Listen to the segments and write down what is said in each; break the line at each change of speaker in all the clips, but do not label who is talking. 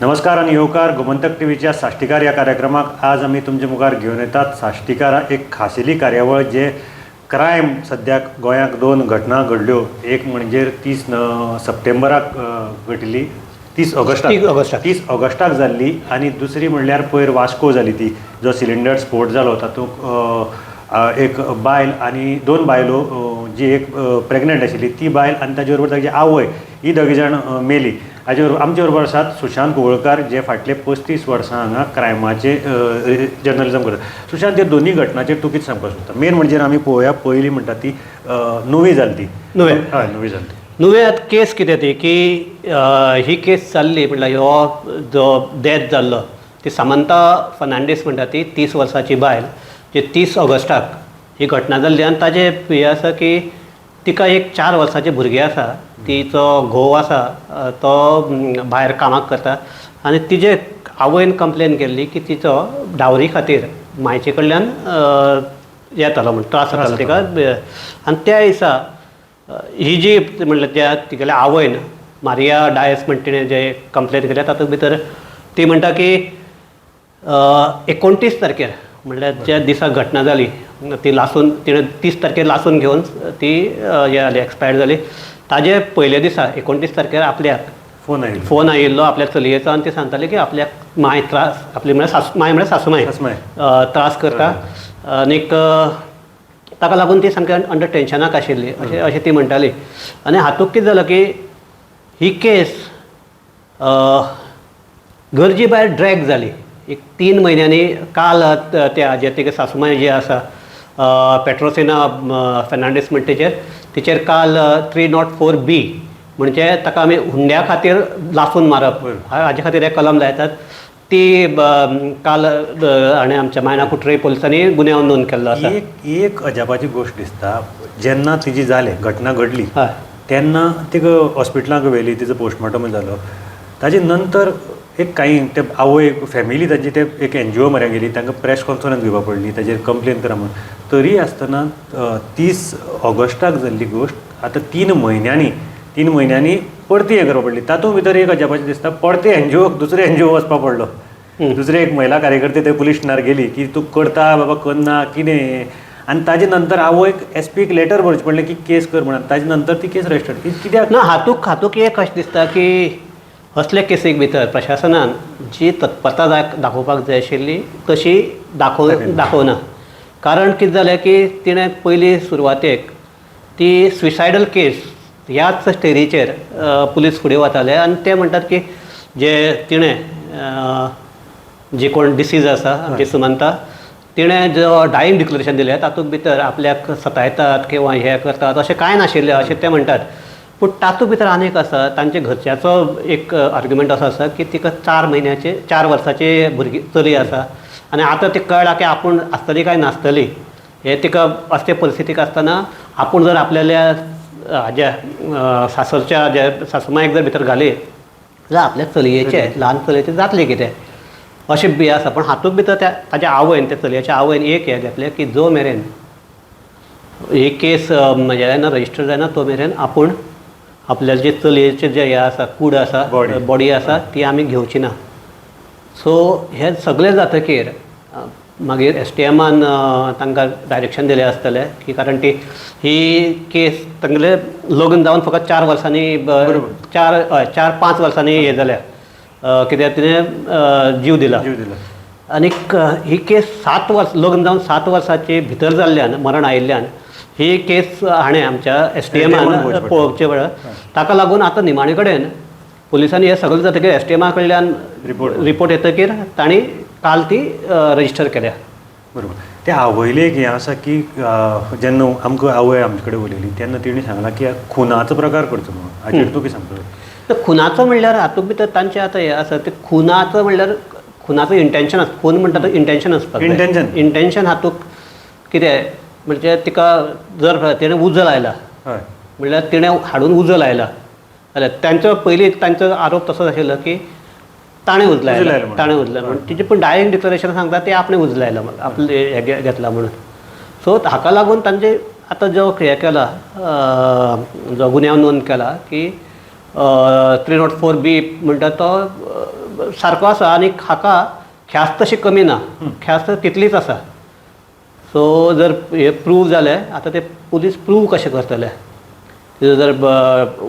नमस्कार आनी येवकार गोमंतक टीव्हीच्या साश्टीकार ह्या कार्यक्रमाक. आज आमी तुमचे मुखार घेवन येतात साश्टीकार एक खाशेली कार्यावळ, जे क्रायम सद्याक गोंयांत दोन घटना घडल्यो. एक म्हणजे 30 सप्टेंबराक घटिल्ली, 30 ऑगस्टाक.
30 ऑगस्टाक.
30 ऑगस्टाक जाल्ली आनी दुसरी म्हणल्यार पयर वास्को जाली ती, जो सिलिंडर स्फोट जालो तातूंत एक बायल आनी दोन बायलो, जी एक प्रेग्नंट आशिल्ली ती बायल आनी ताजे बरोबर ताजी आवय, ही दोगी जाण मेली. हाजे बरोबर आमचे बरोबर आसात सुशांत कुवळकार, जे फाटले 35 वर्सां हांगा क्रायमाचे जर्नलिजम करतात. सुशांत, ह्या दोन्ही घटनाचेर तूं कितें सांगपाक सोदता? मेन म्हणजे आमी पळोवया, पयली म्हणटा ती नुवें जाली ती.
नुवें.
हय, नुवें जाली ती.
नुवें आतां केस कितें ती की ही केस जाल्ली म्हटल्यार हो जो डेथ जाल्लो ती सामंता फर्नांडीस म्हणटा ती 30 वर्साची बायल, जी 30 ऑगस्टाक ही घटना जाल्ली. आनी ताजें हें आसा की तिका एक 4 वर्साचें भुरगें आसा, तिचो घोव आसा तो भायर कामाक करता आनी तिजे आवयन कंप्लेन केल्ली की तिचो डावरी खातीर मायचे कडल्यान येतालो म्हण त्रास जातालो तिका. आनी त्या दिसा ही जी म्हणल्यार त्या तिगेल्या आवयन मारिया डायस म्हण तिणें जे कंप्लेन केल्या तातूंत भितर ती म्हणटा की 29 तारखेर म्हणल्यार ज्या दिसा घटना जाली ती लासून तिणें 30 तारखेर लासून घेवन ती हें जाली, एक्सपायर्ड जाली. ताजे पयले दिसा 29 तारखेर आपल्याक
फोन आयिल्लो.
फोन आयिल्लो आपल्या चलयेचो आनी ती सांगताली की आपल्याक माय त्रास, आपली म्हळ्यार सासू माय, म्हळ्यार सासूमाय
सासूमाय.
त्रास करता आनीक ताका लागून ती सामकी अंडर टेन्शनाक आशिल्ली अशें अशें ती म्हणटाली. आनी हातूंत कितें जालां की ही केस गरजे भायर ड्रॅग जाली एक 3 म्हयन्यांनी. काल त्या जे तिगे सासूमाय जी आसा पेट्रोसिना फेर्नांडीस म्हण तिचेर तिचेर काल 304B म्हणजे ताका आमी हुंड्या खातीर लासून मारप हाजे खातीर हे कलम लायतात. ती काल हाणें आमच्या मायणा कुट्रे पुलिसांनी गुन्यांव नोंद केल्लो आसा.
एक एक अजापाची गोश्ट दिसता, जेन्ना तिजी जालें, घटना घडली तेन्ना तिका हॉस्पिटलांक व्हेली, तिजो पोस्टमॉर्टम जालो. ताजे नंतर एक कांय ते आवय फॅमिली तांची ते एक एनजीओ म्हऱ्यान गेली, तांकां प्रेस कॉन्फरन्स घेवपा पडली, ताजेर कंप्लेन करा म्हणून. तरी आसतना 30 ऑगस्टाक जाल्ली गोश्ट आतां 3 म्हयन्यांनी, 3 म्हयन्यांनी परती हें करपा पडली. तातूंत भितर एक अजापाचें दिसता, परते एनजीओक दुसरे एनजीओ वचपा पडलो. दुसरे एक महिला कार्यकर्ते ते पुलीस स्टेशनार गेली की तूं करता बाबा करना कितें, आनी ताजे नंतर आवयक एस पीक लेटर बरोवचें पडलें की केस कर म्हणून. ताजे नंतर ती केस रजिस्टर्ड कित्याक?
ना, हातूंत हातूंत एक अशें दिसता की असले केसीक भितर प्रशासनान जी तत्परता दाखोवपाक जाय आशिल्ली तशी दाखोवना. कारण कितें जालें की तिणें पयलीं सुरवातेक ती सुसायडल केस ह्याच स्टेरीचेर पुलीस फुडें वताले आनी ते म्हणटात की जे तिणें जी कोण डिसीज आसा आमची सुमंता, तिणें जो डायींग डिक्लरेशन दिलें तातूंत भितर आपल्याक सतायतात किंवा हें करतात अशें कांय नाशिल्लें अशें ते म्हणटात. पूण तातूंत भितर आनीक आसा, तांच्या घरच्याचो एक आर्ग्युमेंट असो आसा की तिका 4 म्हयन्याचे, 4 वर्साची भुरगी चली आसा आनी आतां तिका कळ्ळां की आपूण आसतली काय नासतली हे तिका असले परिस्थितीक आसतना आपूण जर आपल्याल्या हाज्या सासरच्या ज्या सासूमायक जर भितर घाली जाल्यार आपल्या चलयेचें, ल्हान चलयेचें जातलें कितें अशें बी आसा. पूण हातूंत भितर त्या ताच्या आवयन, त्या चलयेच्या आवयन एक हें घेतलें की जो मेरेन ही केस हें जायना, रजिस्टर जायना, तो मेरेन आपूण आपल्या जे चलयेचें जें हें आसा, कूड आसा,
बॉडी.
बॉडी आसा, ती आमी घेवची ना. सो हें सगळें जातकीर मागीर एस टी एमान तांकां डायरेक्शन दिलें आसतलें की कारण ती ही केस तांगेलें लग्न जावन फकत 4 वर्सांनी, चार, हय, 4-5 वर्सांनी हें जालें कित्याक तिणें जीव दिला.
जीव दिला.
आनीक ही केस 7 वर्स, लग्न जावन 7 वर्साचे भितर जाल्ल्यान, मरण आयिल्ल्यान ही केस हाणें आमच्या एस टी एमान
पळोवचें.
पळोवचें पडलें. ताका लागून आतां निमाणे कडेन पुलिसांनी हें सगळें जातकीर एस टी एमा कडल्यान
रिपोर्ट.
रिपोर्ट येतकीर तांणी काल ती रजिस्टर केल्या.
बरोबर. ते आवयले एक हें आसा की जेन्ना आमकां आवय आमचे कडेन उलयली तेन्ना तिणें सांगलां की खुनाचो प्रकार करचो म्हणून. हाचेर तूं कितें सांगतलो?
तर खुनाचो म्हणल्यार हातूंत भितर तांचें आतां हें आसा ते खुनाचो म्हणल्यार खुनाचो इंटेन्शन आसता. खून म्हणटा तो इंटेन्शन आसपाक जाय.
इंटेन्शन.
इंटेन्शन हातूंत कितें म्हणजे तिका जर तिणें उजो लायला म्हणल्यार तिणें हाडून उजो लायला जाल्यार तांचो पयलीं तांचो आरोप तसोच आशिल्लो की ताणें उजो
उजो लायलो
लायला
म्हणून.
ताणें उजो लायला म्हणून. तिचें पूण डायींग डिक्लरेशन सांगता ते आपणें उजो लायला म्हणून, आपलें हें घेतला म्हणून. सो हाका लागून तांचे आतां जो हें केला, जो गुन्यांव नोंद केला की 304B म्हणटा तो सारको आसा आनी हाका ख्यास्त तशी कमी ना, ख्यास्त तितलीच आसा. सो जर हे प्रूव जालें आतां ते पुलीस प्रूव कशें करतले, तिजो जर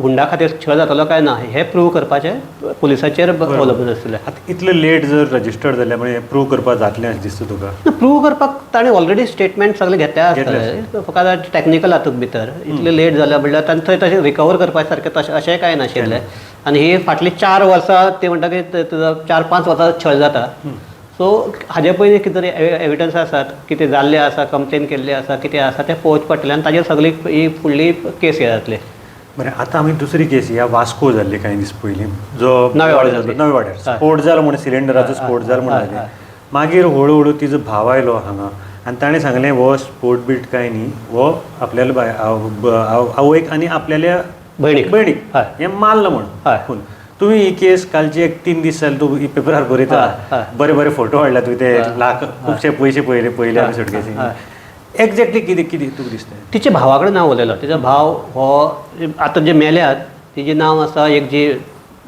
हुंडा खातीर छळ जातलो काय ना हें प्रूव करपाचें पुलिसाचेर अवलंबून आसतलें.
आतां इतलें लेट जर रजिस्टर्ड जाल्यार म्हणजे प्रूव करपाक जातलें अशें दिसता तुका?
प्रूव करपाक ताणें ऑलरेडी स्टेटमेंट सगळे घेतले आसतले, फकत टॅक्निकल हातूंत भितर इतलें लेट जालें म्हणल्यार तांचे थंय तशें रिकवर करपा सारकें तशें अशेंय कांय नाशिल्लें. आनी ही फाटलीं 4 वर्सां ते म्हणटा की तुजो 4-5 वर्सां छळ जाता. सो हाजे पयलीं कितें तरी एविडन्स आसात, कितें जाल्लें आसा, कंप्लेन केल्ली आसा, कितें आसा तें पळोवचें पडटलें आनी ताजेर सगळी ही फुडली केस हे जातली.
बरें, आतां आमी दुसरी केस ह्या वास्को जाल्ली कांय दीस पयलीं, जो
नव्या वाड्यार
स्फोट जालो म्हूण, सिलिंडराचो स्फोट जालो म्हूण जालें. मागीर हळू हळू तिजो भाव आयलो हांगा आनी ताणें सांगलें हो स्फोट बीट कांय न्ही, हो आपल्याला आवयक आनी आपल्याल्या
भयणीक
हें मारलां म्हूण. खून. तुमी ही केस कालची एक 3 दीस जाले तूं पेपरार बरयता, बरे बरे फोटो हाडला तुवें, ते लाख खुबशे पयशे पयले पयले आमी सुटकेसी. एक्झॅक्टली कितें कितें तुका दिसता?
तिच्या भावा कडेन हांव उलयलो. तिचो भाव हो आतां जे मेल्यात तिजें नांव आसा एक जी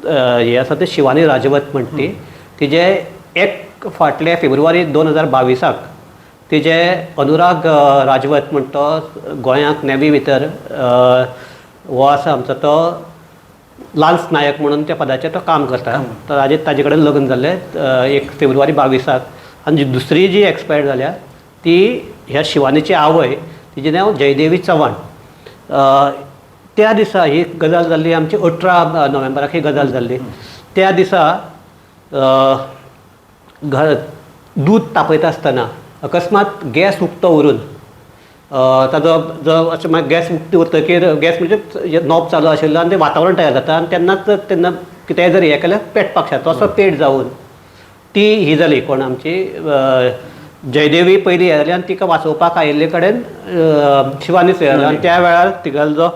हें आसा तें शिवानी राजवत म्हणटा ती. तिजें एक फाटले फेब्रुवारी 2022 तिजें अनुराग राजवत म्हणटा तो गोंयांत नेवी भितर हो आसा आमचो तो लान्स नायक म्हणून त्या पदाचेर तो काम करता. तर ताजे कडेन लग्न जाल्लें 1 फेब्रुवारी 22. आनी दुसरी जी एक्सपायर्ड जाल्या ती ह्या शिवानीची आवय, तिजें नांव जयदेवी चव्हाण. त्या दिसा ही गजाल जाल्ली आमची 18 नोव्हेंबराक ही गजाल जाल्ली. त्या दिसा घर दूद तापयता आसतना अकस्मात गॅस उक्तो उरून ताजो जो अशें मागीर गॅस उक्ती उरतकीर गॅस म्हणजे नॉब चालू आशिल्लो आनी तें वातावरण तयार जाता आनी तेन्नाच तेन्ना कितेंय जर हें केल्यार पेटपाक शकता. तसो पेट जावन ती ही जाली कोण आमची जयदेवी पयली जाली आनी तिका वाचोवपाक आयिल्ले कडेन शिवानी जाली आनी त्या वेळार तिगेलो जो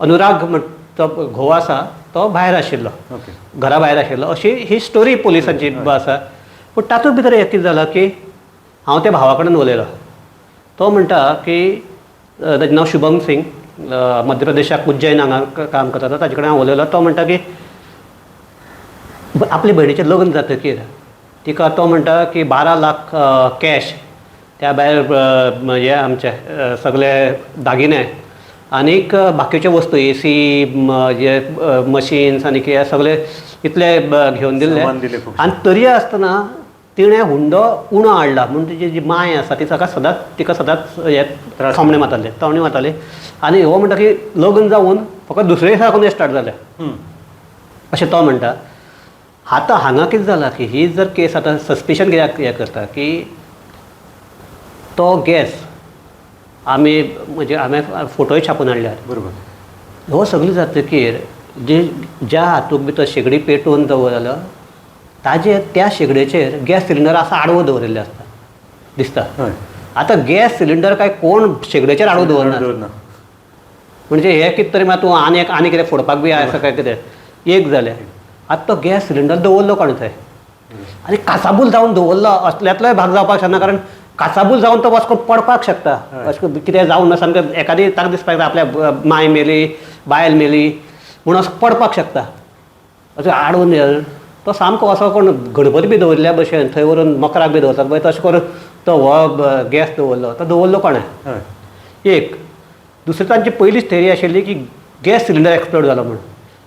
अनुराग म्हण तो घोव आसा तो भायर आशिल्लो, घरा भायर आशिल्लो. अशी ही स्टोरी पुलिसांची आसा. पूण तातूंत भितर एक कितें जालां की हांव त्या भावा कडेन उलयलो. तो म्हणटा की ताजें नांव शुभम सिंग, मध्य प्रदेशाक उज्जैन हांगा काम करता. ताजे कडेन हांव उलयलो. तो म्हणटा की आपले भयणीचें लग्न जातकीर तिका तो म्हणटा की 12 लाख कॅश, त्या भायर हे आमचे सगळे दागिने आनीक बाकीच्यो वस्तू, ए सी, हे मशीन्स आनी कितें सगळे इतले घेवन दिल्ले. आनी तरी आसतना तिणें हुंडो उणो हाडला म्हूण तिजी जी माय आसा ती सदांच तिका सदांच हे थोमणे मारताले, थोमणे मारताले. आनी हो म्हणटा की लग्न जावन फकत दुसरे दिसा साकून स्टार्ट जालें अशें तो म्हणटा. आतां हांगा कितें जालां की ही जर केस आतां सस्पिशन कित्याक हें करता की तो गॅस आमी म्हणजे हांवें फोटोय छापून हाडल्यात.
बरोबर.
हो सगळें जातकीर जी ज्या हातूंत भितर शेगडी पेटोवन दवरलो ताजेर त्या शेगडेचेर गॅस सिलिंडर आसा आडवो दवरिल्ले आसता दिसता. आतां गॅस सिलिंडर काय कोण शेगडेचेर आडवो दवरना, म्हणजे हें कितें तरी मागीर तूं आनी आनी कितें फोडपाक बी आसा काय कितें एक जालें. आतां तो गॅस सिलिंडर दवरलो कोण थंय आनी काचाबूल जावन दवरलो असल्यांतलोय भाग जावपाक शकना, कारण काचाबूल जावन तो वचून पडपाक शकता. अशें कितें जावन ना सामकें एकादी ताका दिसपाक आपल्या माय मेली बायल मेली म्हूण असो पडपाक शकता. अशें आडवून तो सामको असो कोण गणपती बी दवरिल्ल्या भशेन थंय व्हरून मकराक बी दवरतात पळय तशें करून तो हो गॅस दवरलो. तो दवरलो कोणें एक. दुसरी तांची पयलीच थेरी आशिल्ली की गॅस सिलिंडर एक्सप्लोड जालो म्हूण.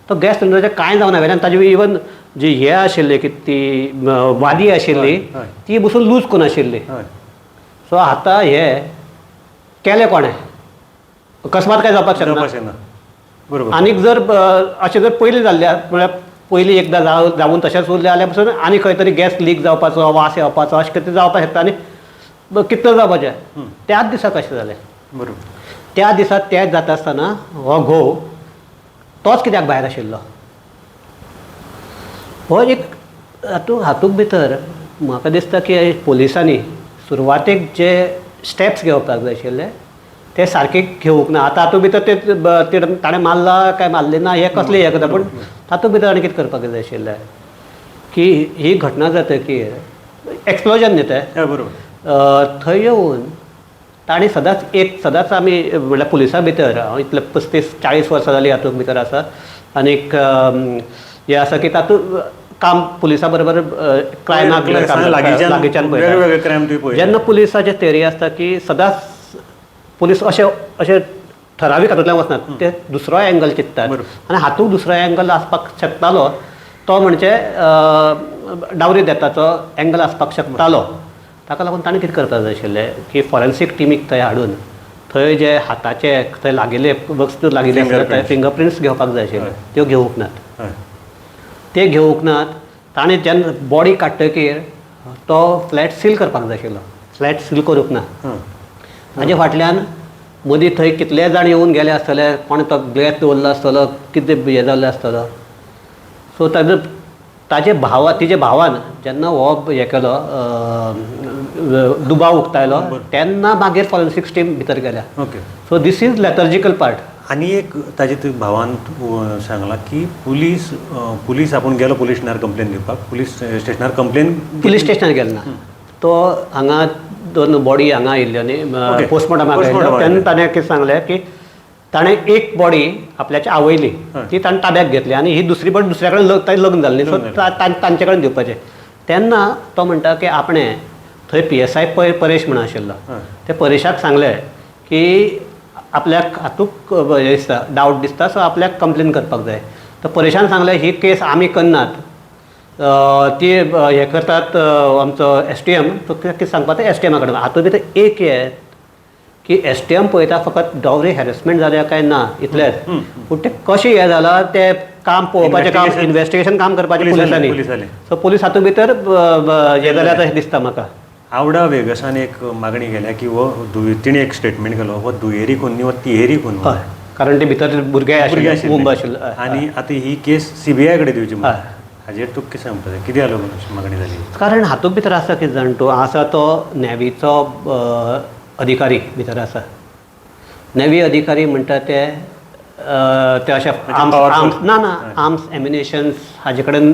तो गॅस सिलिंडराचें कांय जावना, वेल्यान ताजी इवन जी हें आशिल्ली की ती वादी आशिल्ली ती बसून लूज करून आशिल्ली. सो आतां हें केलें कोणें अकस्मात काय जावपाक शकना.
बरोबर.
आनीक जर अशें जर पयलीं जाल्लें म्हळ्यार पयलीं एकदां जावन तशेंच उरलें जाल्यार पसून आनी खंय तरी गॅस लीक जावपाचो, वास येवपाचो, अशें कितें जावपाक शकता आनी कितलो जावपाचें. त्याच दिसा कशें जालें.
बरोबर.
त्या दिसा तें जाता आसतना हो घोव तोच कित्याक भायर आशिल्लो. हो एक हातूंत भितर म्हाका दिसता की पुलिसांनी सुरवातेक जे स्टेप्स घेवपाक जाय आशिल्ले ते सारके घेवंक ना. आतां हातूंत भितर ते ताणें मारला काय मारलें ना हें कसलें हें करता, पूण तातूंत भितर आनी कितें करपाक जाय आशिल्लें की ही घटना जातकीर एक्सप्लोजन न्ही तें.
बरोबर.
थंय येवन ताणें सदांच एक सदांच आमी म्हणल्यार पुलिसां भितर हांव इतले 35-40 वर्सां जालीं हातूंत भितर आसा आनीक हें आसा की तातूंत काम पुलिसा बरोबर क्रायमाक
लागींच्यान
लागींच्यान पळयता.
वेगवेगळे क्रायम तुवें पळयले.
जेन्ना पुलिसाचे थेरी आसता की सदांच पुलीस अशे अशे ठरावीक हातूंतल्यान वचनात, ते दुसरो एंगल चिंततात आनी हातूंत दुसरो एंगल आसपाक शकतालो तो म्हणजे डावरी डेथाचो एंगल आसपाक शकतालो. ताका लागून ताणें कितें करपाक जाय आशिल्लें की फॉरेन्सीक टिमीक थंय हाडून थंय जे हाताचे थंय लागिल्ले वस्तू लागिल्ले आसले ते फिंगरप्रिंट्स घेवपाक जाय आशिल्ले, त्यो घेवंक नात. ते घेवंक नात. ताणें जेन्ना बॉडी काडटकीर तो फ्लॅट सील करपाक जाय आशिल्लो, फ्लॅट सील करूंक ना. ताजे फाटल्यान मदीं थंय कितले जाण येवन गेले आसतले, कोणें तो ग्लॅस दवरलो आसतलो, कितें हें जाल्लें आसतलो. सो ताजो ताजे भावा तिजे भावान जेन्ना हो हें केलो दुबाव उक्तायलो तेन्ना मागीर फॉरेन्सिक्स टीम भितर गेल्या.
Okay.
So this is lethargical part.
आनी एक ताजे तुवें भावान सांगलां की पुलीस पुलीस आपूण गेलो पुलीस स्टेशनार कंप्लेन दिवपाक, पुलीस स्टेशनार कंप्लेन
पुलीस स्टेशनार गेलो ना तो, हांगा दोन बॉडी हांगा आयिल्ल्यो न्ही पोस्टमॉर्टमाक आयिल्ल्यो, तेन्ना ताणें कितें सांगलें की ताणें एक बॉडी आपल्याची आवयली ती ताणें ताब्यात घेतली आनी ही दुसरी बॉडी दुसऱ्या कडेन ताणें लग्न जाल्लें, सो तांचे कडेन दिवपाचें. तेन्ना तो म्हणटा की आपणें थंय PSI Paresh म्हणून आशिल्लो, ते परेशाक सांगलें की आपल्याक हातूंत हें दिसता, डावट दिसता, सो आपल्याक कंप्लेन करपाक जाय. तर परेशान सांगलें ही केस आमी करनात, ती हें करतात आमचो STM, तो कितें सांगपा तें STM कडेन. हातूंत भितर एक हें की STM पळयता फकत डावरी हॅरेसमेंट जाल्या काय ना इतलेंच, पूण तें कशें हें जालां तें काम पळोवपाचें काम, इन्वेस्टिगेशन काम करपाचें पुलिसांनी. सो पुलीस हातूंत भितर हें जाल्यार अशें दिसता म्हाका.
आवडा वेगसान एक मागणी केल्या की हो तिणें एक स्टेटमेंट केलो, हो दुहेरी खून न्ही, हो तिहेरी खून.
हय, कारण ते भितर भुरगे आशिल्ले.
आनी आतां ही केस CBI कडेन दिवची म्हणून हाजेर तुका कितें सांगपाक जाय, कितें जालो मागणी जाली?
कारण हातूंत भितर आसा कितें जाण तूं, आसा तो नेवीचो अधिकारी भितर आसा. नेवी अधिकारी म्हणटा ते ते अशे आर्म्स ना ना आर्म्स एम्युनेशन्स हाजे कडेन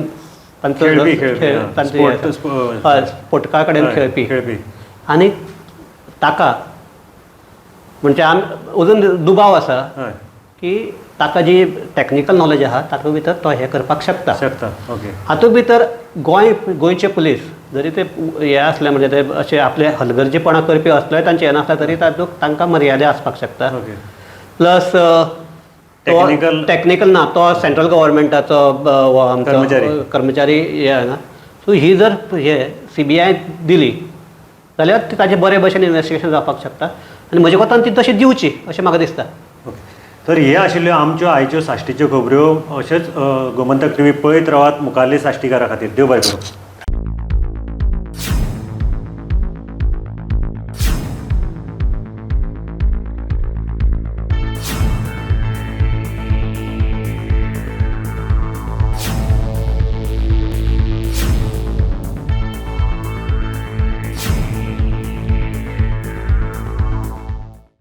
तांचो स्पोटका कडेन खेळपी आनी ताका म्हणजे आम अजून दुबाव आसा की ताका जी टॅक्निकल नॉलेज आसा तातूंत भितर तो हें करपाक शकता.
ओके.
हातूंत भितर गोंयचे पुलीस जरी ते हे आसले म्हणजे ते अशे आपले हलगर्जीपणां करपी आसले तांचे हें नासले तरी तातूंत तांकां मर्यादा आसपाक शकता. प्लस टॅक्निकल ना, तो सेंट्रल गव्हर्मेंटाचो आमचो कर्मचारी हे ना. सो ही जर हे CBI दिली जाल्यार ताजें बरे भशेन इन्वेस्टिगेशन जावपाक शकता आनी म्हजे कोतान ती तशी दिवची अशें म्हाका दिसता.
ओके. तर हे आशिल्ल्यो आमच्यो आयच्यो साश्टीच्यो खबऱ्यो. अशेंच गोमंतक टीव्ही पळयत रावात मुखारले साश्टीकारा खातीर. देव बरें करूं.